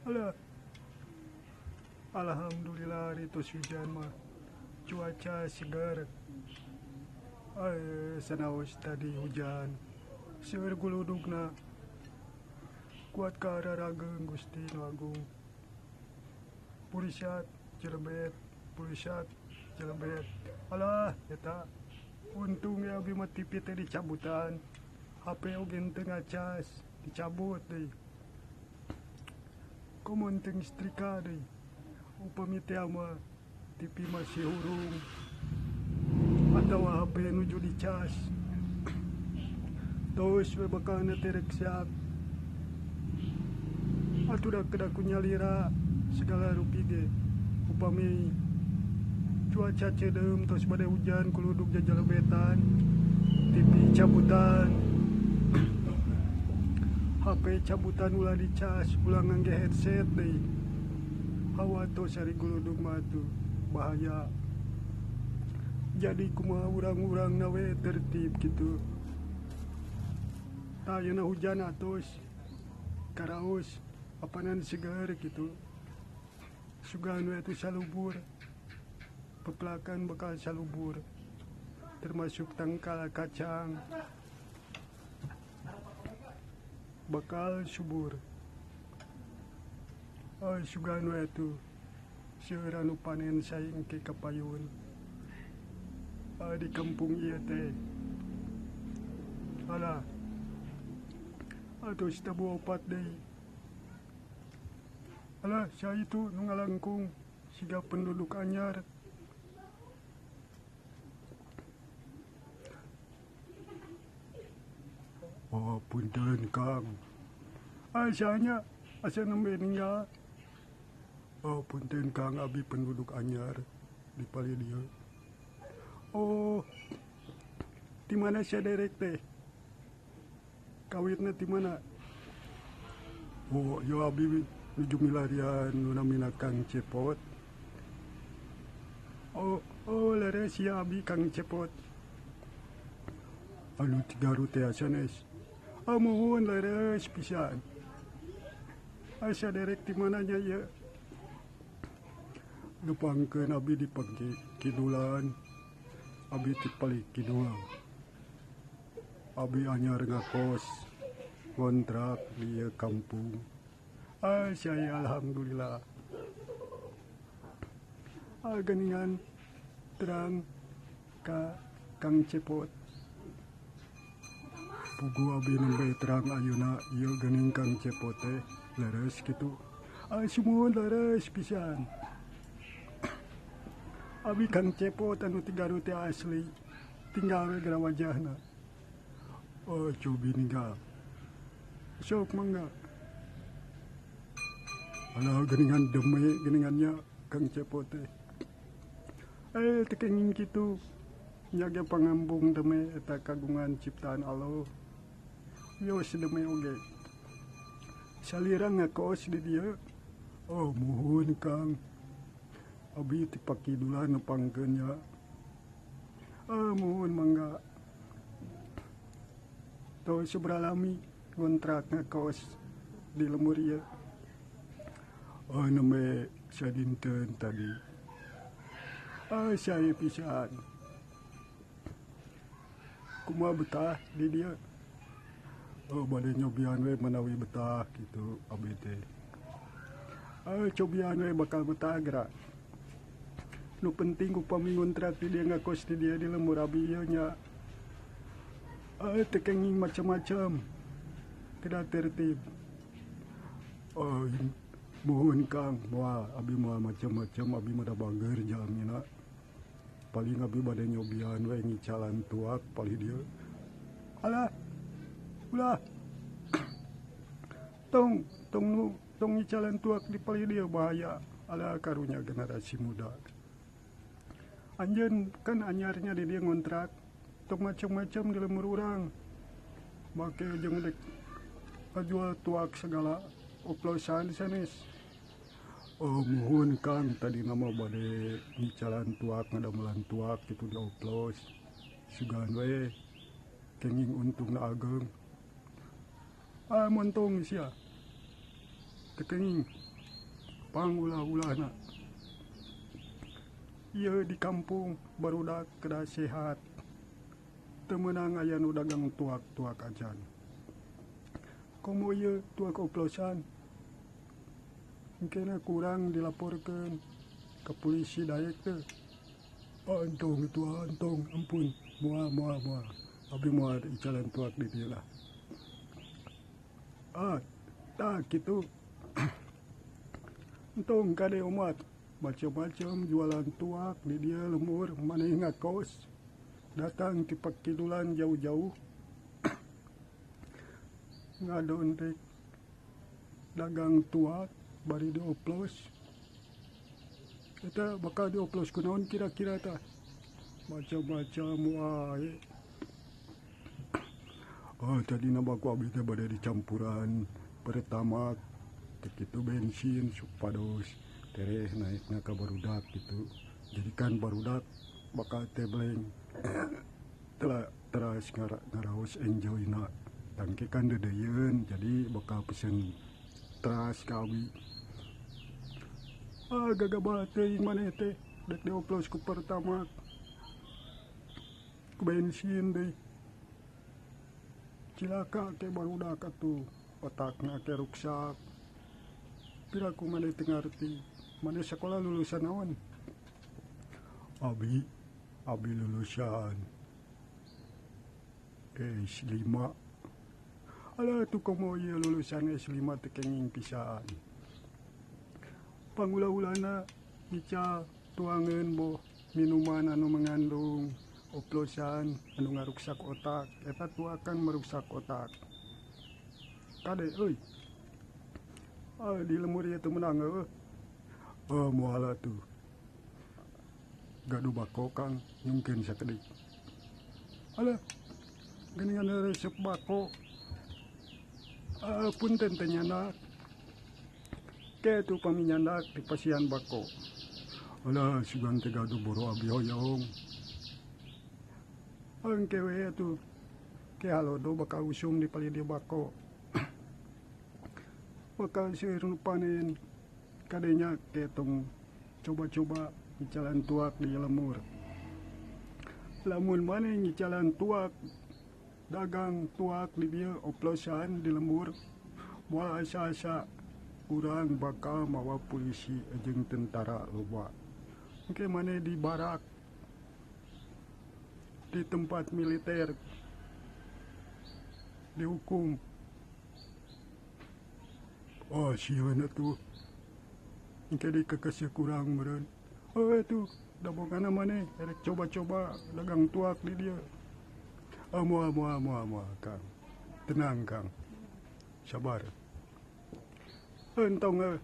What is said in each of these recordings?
Alah, alhamdulillah ari tos hujan mah cuaca segar. Sanaos tadi hujan seueur guludugna kuat ka ararageung Gusti Nu Agung. Purisat Cilebet, purisat Cilebet. Alah eta untung ya abi mah TV teh dicabutan. HP oge teu ngacas, dicabut deui. Komo teu ngistrika deui. Upami teh mah TV masih hurung atawa HP nuju dicas. Tos we bakalna teh rek siap. Atuh da kedah ku nyalira segala rupi ge. Upami cuaca ceudeum tos bade hujan kuludug jajalebetan, TV cabutan, HP cabutan ulah dicas, ulah ngangge headset deui. Hawa tos ari guludug mah atuh bahaya. Jadi kumaha urang-urangna we tertib kitu. Tah ayeuna hujan atos karaos apanan segar kitu. Sugan we atuh salubur. Pepelakan bakal salubur. Termasuk tangkal kacang bakal subur. Sugan we atuh seueur anu panen saing ke kapayun. Di kampung ieu teh. Alah. Atos tabuh opat deui. Alah, saha itu nu ngalangkung siga penduduk anyar. Oh, punten Kang. Sahanya asa nembe ninggal. Oh, punten Kang, abi penduduk anyar di palih dieu. Oh, di mana sia derek teh? Kawitna di mana? Oh, yo abi nuju milarian nu namina Kang Cepot. Oh, oh leres sia abi Kang Cepot. Anu ti Garut teh sanes. Ah, muhun leres pisan. Asa derek di mananya ieu? Nepangkeun abi di kidulan. Abi ti palih kidul. Abi anyar ngakos ngontrak di ieu kampung. Ah, saya alhamdulillah. Ah, geuningan terang ka Kang Cepot. Pugu abi nembe terang ayeuna ieu geuning Kang Cepot teh leres kitu. Ah, sumuhun leres pisan. Abi Kang Cepot anu ti Garut teh asli. Tinggal we geura wajahna. Oh, cobi ninggal. Sok mangga. Alah geuningan deme geuningannya Kang Cepot teh. Teu kenging kitu. Nya ge pangambung deme eta kagungan ciptaan Allah. Wios deme oge. Salira ngakos di dieu. Oh, muhun Kang. Abi ti pakidulan nepangkeun nya. Ah, muhun mangga. Tos sabaraha lami ngontrak ngakos di lembur ieu? Oh, nembe sadinten tadi. Ah, sae pisan. Kumaha betah di dieu? Oh, bade nyobian we manawi betah kitu abi teh. Ah, cobian we bakal betah geura. Nu penting upami ngontrak di dieu ngakos di dieu di lembur abi ieu nya. Ah, teu kenging macam-macam. Kedah tertib. Oh, muhun Kang, moal abi moal macam-macam, abi mah da bager jalmina. Paling abi bade nyobian we ngicalan tuak palih dieu. Alah. Ulah. Tong, tong nu, tong ngicalan tuak di palih dieu bahaya. Alah karunya generasi muda. Anjeun kan anyarnya di dieu ngontrak. Tong macam-macam di lembur urang. Make jeung dek kajual tuak segala oplosan sanes. Oh, muhun Kang, tadi nama bade ngicalan tuak, ngadamelan tuak kitu dioplos. Sugan we kenging untungna ageng. Ah, montong sia. Teu kenging. Pang ulah-ulahna. Ieu di kampung barudak kedah sehat. Teu meunang aya nu dagang tuak-tuak acan. Komo ieu tuak oplosan. Engkena kurang dilaporkeun ka polisi daek teh. Entong itu entong, ampun, moal moal moal. Abi moal icalan tuak di dieu lah. Ah, tah kitu. Entong kade omat macam-macam jualan tuak di dieu lembur maneh ngakos. Datang ti pakidulan jauh-jauh. Ngadon rek dagang tuak bari dioplos. Eta bakal dioplos kunaon kira-kira tah. Macam-macam wae. Oh, tadi nama ku abi teh bade dicampuran pertama kitu bensin supados tereh naikna ka barudak gitu. Jadi kan barudak bakal teh beleng telah teras ngaraos enjoy na. Tangke kan dedeyeun jadi bakal pesen teras ka abi. Ah, gagabah teuing maneh teh dek dioplos ku pertama ku bensin deui. Cilaka ke barudak atuh otakna ke ruksak. Piraku maneh teu ngarti. Maneh sakola lulusan naon? Abi, abi lulusan S5. Alah tuh komo ieu lulusan S5 teu kenging pisan. Pangula-ulana ngical tuangeun boh minuman anu mengandung oplosan anu ngaruksak otak. Eta tuakan meruksak otak. Kade euy. Ah, di lemur ieu teu meunang heueuh. Oh, moal atuh. Gaduh bako Kang, nyungkeun sakedik. Alah, geuningan resep bako. Ah, punten teh nyandak. Ke tuh pami nyandak di pasian bako. Alah, sugan teh gaduh boro abi hoyong. Engke we atuh. Ke halodo bakal usum di palih dieu bako. Bakal seueur nu panen. Kadenya ke tong coba-coba ngicalan tuak di lemur. Lamun maneh ngicalan tuak dagang tuak di dieu oplosan di lembur, moal asa-asa urang bakal mawa polisi jeung tentara loba. Engke maneh di barak di tempat militer dihukum. Oh, sieun atuh. Engke dikekeseu kurang meureun. Oh, atuh da bogana maneh erek coba-coba dagang tuak di dieu. Ah, moal moal moal moal Kang. Tenang Kang. Sabar. Entong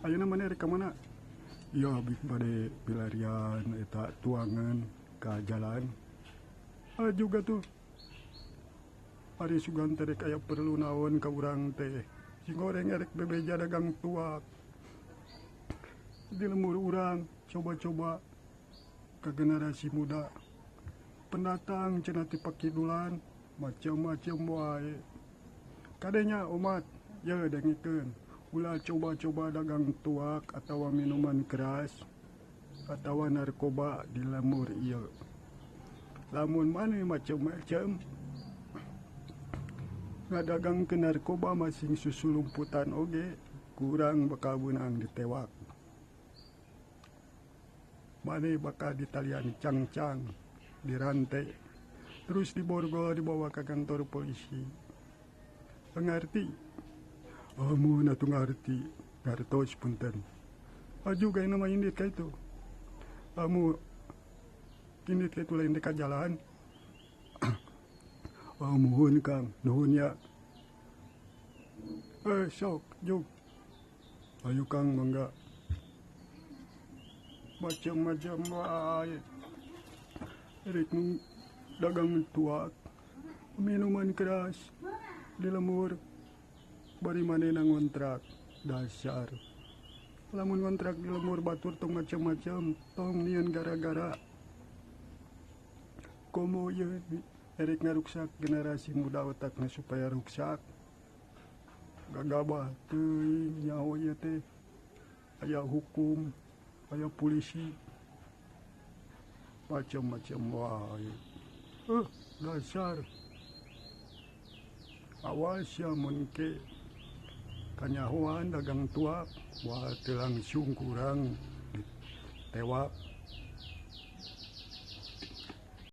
ayeuna maneh rek ka mana? Ieu abi bade pilarian eta tuangan ka jalan. Ah, juga tuh. Ari sugan teh rek aya perlu naon ka urang teh. Si goreng erek bebeja dagang tuak. Di lembur urang coba-coba ke generasi muda. Pendatang cenah ti pakidulan macam-macam wae. Kadenya umat ye dengekeun. Ulah coba-coba dagang tuak atawa minuman keras atawa narkoba di lembur ieu. Lamun maneh macam-macam ngadagangkeun narkoba masing susulumputan oge kurang bakal beunang ditewak. Maneh bakal ditalian cangcang, dirantai, terus diborgol dibawa ke kantor polisi. Ngarti? Oh, mun atuh ngarti, ngartos punten. Aju gaya nama indit ka itu. Amu indit ka itu lain deka jalan. Oh, muhun Kang, nuhun ya. Sok, jug. Ayo Kang, mangga. Macam-macam wae. Rek dagang tuak, minuman keras di lembur, bari manehna ngontrak dasar. Lamun ngontrak di lembur batur tong macam-macam, tong nieun gara-gara. Komo ieu erek ngaruksak generasi muda otakna supaya ruksak. Gagabah teuing nyaho ieu teh. Aya hukum, aya polisi, macam-macam wae. Dasar. Awas ya mun ke kanyahoan dagang tuak, moal teu langsung kurang ditewak.